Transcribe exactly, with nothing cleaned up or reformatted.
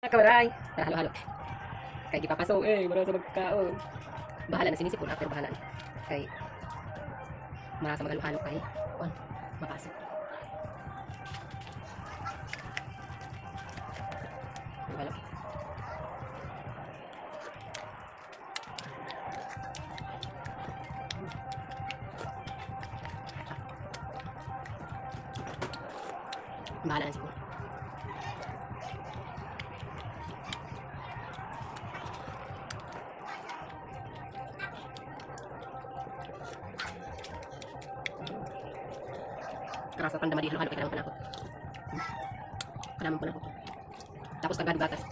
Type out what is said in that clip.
Kawaray. Tara, halo-halo. Kay gipapaso, eh, marasa magkaon. Bahala na si Nisipon, after bahala na. Kay marasa maghalo-halo kay, kuan, mapaso. Halo-halo. Bahala na siguro. Karasa, tanda madi halo-halo, kay kadamo panakot. Kadamo panakot. Tapos kargado gatas.